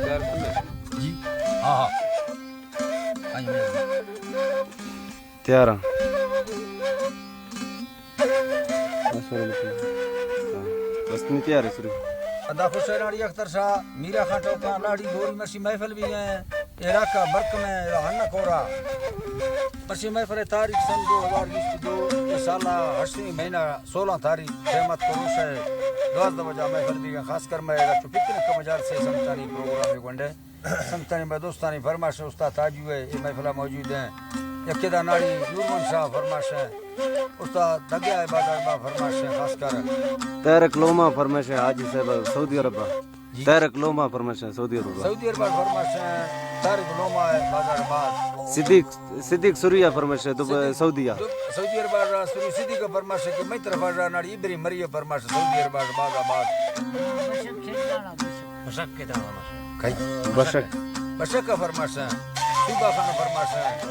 تیار کن۔ جی۔ ہاں، ہاں۔ آئی میں۔ تیار ہاں۔ بس نی تیار ہے سری۔ ادا خوش ہے ناڑی اختر شاہ، میرا خان ٹوکاں، لاڑی گوری مرشی محفل بھی ہیں۔ علاقہ برک میں ہنہ کورا۔ پشی محفل تاریخ سن دو ہزار بیست دو، اے سال ہشتمی مہینہ سولہ تاریخ، قیامت کو روش ہے، دوازدہ بجا محفل بیگا۔ خاص کر میں ادا چو پکنک کا مجال سے سمتانی پروگرام گونڈے۔ سمتانی میں دوستانی فرمائش ہے، استاد تاجو ہے، اے محفلہ موجود ہیں۔ یکے دا ناڑی نورمن شاہ فرمائش ہے، استاد دگیا ہے بازار با فرمائش ہے، خاص کر طارق لوما فرمائش ہے، حاجی صاحب سعودی عرب با۔ جی۔ طارق لوما فرمائش ہے سعودی عرب با۔ سعودی عرب با فرمائش ہے، طارق لوما ہے بازار باز۔ صدیق، صدیق سوریا فرمائش ہے دبئی، صدیق، سعودیہ۔ دو-، سعودی عرب با سوری صدیق فرمائش ہے کہ میں طرف آ ناڑی ابری مری فرمائش ہے سعودی عرب با باز آباد۔ بشک کے دانا۔ کئی؟ بشک۔ بشک کا فرمائش ہے۔ صوبہ خان فرمائش ہے۔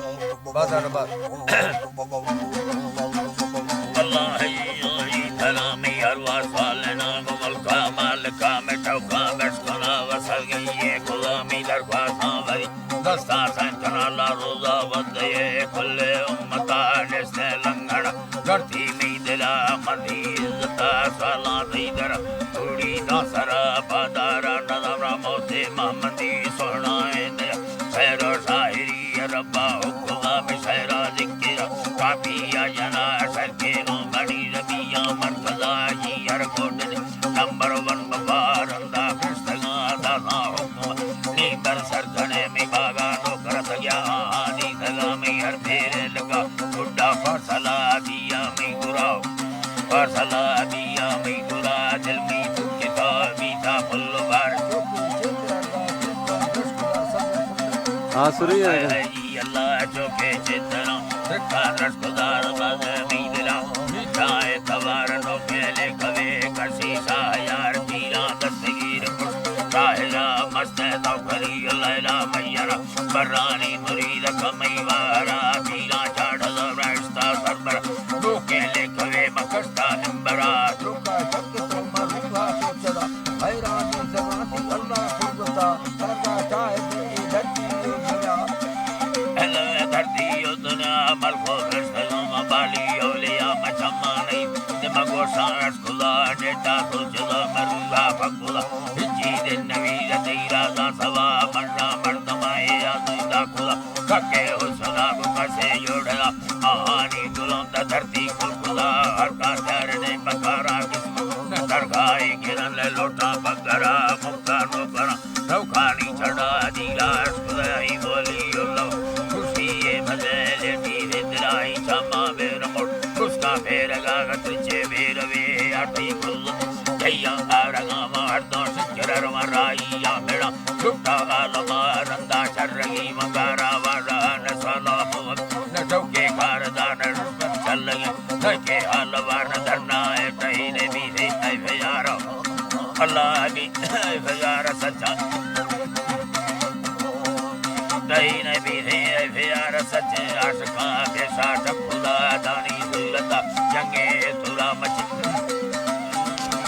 بازار آباد۔ اللہ ہے، اللہ ہے، ترا میں ارواح سوال نام ملکا مالکا میں ٹوکا بشکنا وسل گئی ہے غلامی درخواستاں بری۔ دستاں سنکنا لا روزہ ودے کل امتا نشتے لنگڑا۔ گڑتی می دلا مندی عزتا سالاں تئی در، توڑی داں سرا پادارا نظم را موتے محمدی سوہنائیں دیا۔ شعر و شاعری ربا حکما بشعرا ذکر، کافی آ جنا شر کے نو منی ربیا مرکزا ہی ہر کوٹ دے۔ نمبر ون بپارندا کشتگاں دانا حکم، نی بر سر کنے می باغا نوکر تگیا آنی سگا می ہر پھیرے لگا۔ گڈا فاصلہ دیا می گرا، فاصلہ دیا می گرا، دل می تو کتابی تا پل بار۔ ہاں، سری ہے۔ اے اللہ چوکے چترا، رکھا درس گزار باز می دلا، میٹھا اعتبار نو کے لے کبے کسی شاہ یار پیرا دستگیر پشت، شاہرا مست تو کری لیلا میرا، برانی مرید کمی وارا، پیرا چاڑ زبرشتا سربر، لوکے لکھوے مکشتا ممبرا، لوکا جگ تو مروگا سوچدا، حیرانی زمانی اللہ قربتا، سردا چاہے دے اے دھرتی اے دنیا۔ اے دھرتی او دنیا، ملکو فرشتوں مبالی اولیاء مچمانی، دمگو سانس خدا ڈیٹا سوچدا، مروگا فکلا، ہچی دن نوی رتی رازا سوا، مرنا مردمائے آزودا خدا، ککے حسنا کو کسے جوڑا، آہانی گلوں تا دھرتی کل خدا، ہر کا تیار نے پکارا قسمت، نہ درگاہی گرن لوٹا بگرا، مکتا نوکرا، روکانی چڑا دیرا، خدائی بولی اللہ، خوشی مزے لیٹی دے دلائی چاما بیر مڑ، اس کا پھیرگا گتر چے بیر وے، آٹی کل، جیا آرگا مار دو سچر رواں رائی یا میڑا، لٹا عالما رندا شرگی مگارا وارا نسانا بوت، نہ چوکے کاردان رسپن چلگی، نہ کے حال وار دھرنا ہے، ٹہی نے بھی دے اے پیارا۔ اللہ بھی اے پیارا سچا۔ ٹہی نے بھی دے اے پیارا سچے عاشقاں کے ساتھ خدا دانی صورتا جنگے ترا مچ۔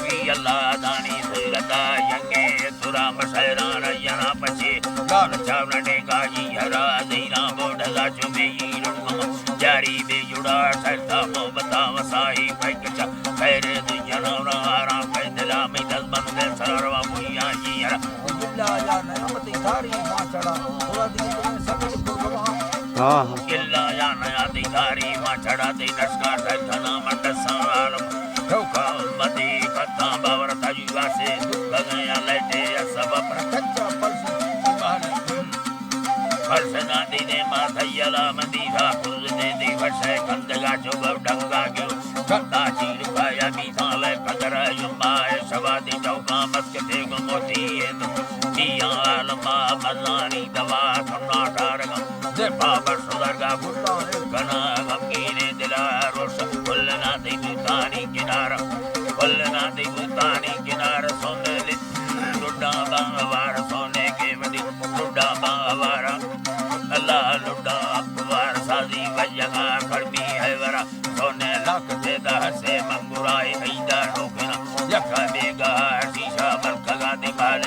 وی اللہ دانی صورتا جنگے ترا مشہران ینا پچے، لال چاورنے گاجی ہرا دینا بوڈھلا چو بے لڑکم، جاری بے جڑا سرتا محبتا وسائی پیکچا، خیر دی جنورا آرام پہ دلا می دل بند سروا بویا جی ہرا۔ اللہ یا نعمت داری ما چڑا، خدا دی تمہیں سکل قربان۔ ہاں، ہاں۔ اللہ یا نیا دی داری ما چڑا، دی نشکار سر کھنا مندسان عالم۔ روکا امتی کتا باور تجوا سے دکھ گیا لیٹے یا سبب پر کچا پرس ایمان۔ پرس نادی دے ما تھیلا مندی را کل دے دی ورشے کندگا جو گو ڈنگا گیو۔ کتا چیر پایا بیتاں لے قدر یما شبادی چوکا مسکتے گو موتی اے تو۔ دیاں عالما مزانی دوا سنا ٹارگا۔ دے پاپ سدرگا گلان کنا غمگین دلا روش۔ کل نادی بوتانی کنارا۔ کل نادی بوتانی کنارا سونے لٹ۔ لڈا باوار سونے کے مدی۔ لڈا باوارا۔ اللہ لڈا اکبر سازی وجگا کرمی ہے ورا۔ سونے لاکھ سے دہ سے منگورائی ایدا نوکنا۔ یکا بیگا شیشہ بلکگا دی مال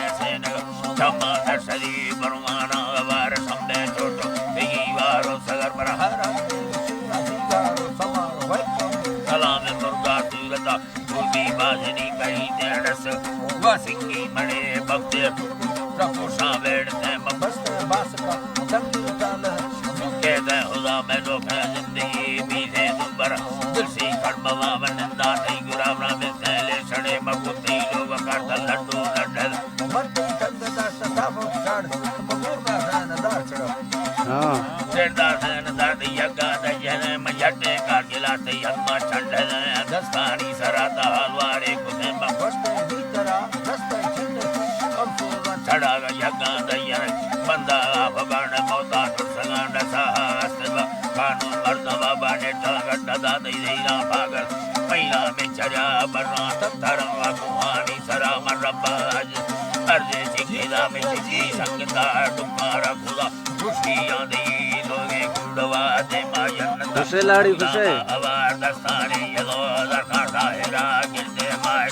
کی مڑے بختے رپوشاں ویڑتے مبستے باسکا تنگی تالہ۔ مکے دے خدا میں لوکے زندگی بیلے دوبر۔ دلسی کڑ موا ونندا تئی گرابرا ملتے لے سڑے مگوتی لوگ کرتا لڈو لڈل۔ مرتی تنگ داشت صاف چاڑ مگور دا خان دار چڑا۔ ہاں۔ چڑدا خان دار دی یگا دا ینے مجھٹے کار گلاتے یما چنڈل۔ دستانی سرا تا حلوارے کتے مگوشتے دی ترا۔ دست چنڈ افسوزاں چڑا یگاں دئین۔ بندہ آف گانڈ موتا ترسگانڈ ساہا است با۔ قانون مردم آبانے ٹاگٹ ندا دئی دئیرا پاگل۔ میرا میں چریا برا تترا کوہانی سرا من ربا اج۔ ارزے چکی دا میں چکی سنگتا ڈکارا خدا۔ خوشی آدی لوگے کڑوا دے ما جنت۔ خوشے لاڑی خوشے۔ اوار دستانی یلو درکا ظاہرا گردے مائے۔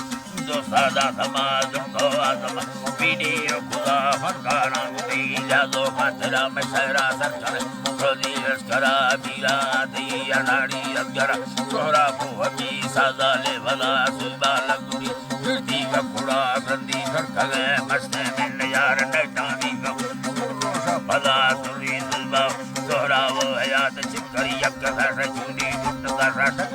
دوستا دا سما زرتو آزم۔ پیڈی و خدا فنکاران گوتی جادو خاطرا میں شہرا سر کھنے۔ روزی لشکرا بیرا دی اناڑی اگرا۔ سہرا کو ہمی سازا لے ولا سوبا لگوری۔ گردی کا کھڑا گندی کر کھگے مشتے میں نیار نیٹانی کا۔ بلا سری سوبا سہرا وہ حیات چکری یک سر چونی گٹ سر ٹک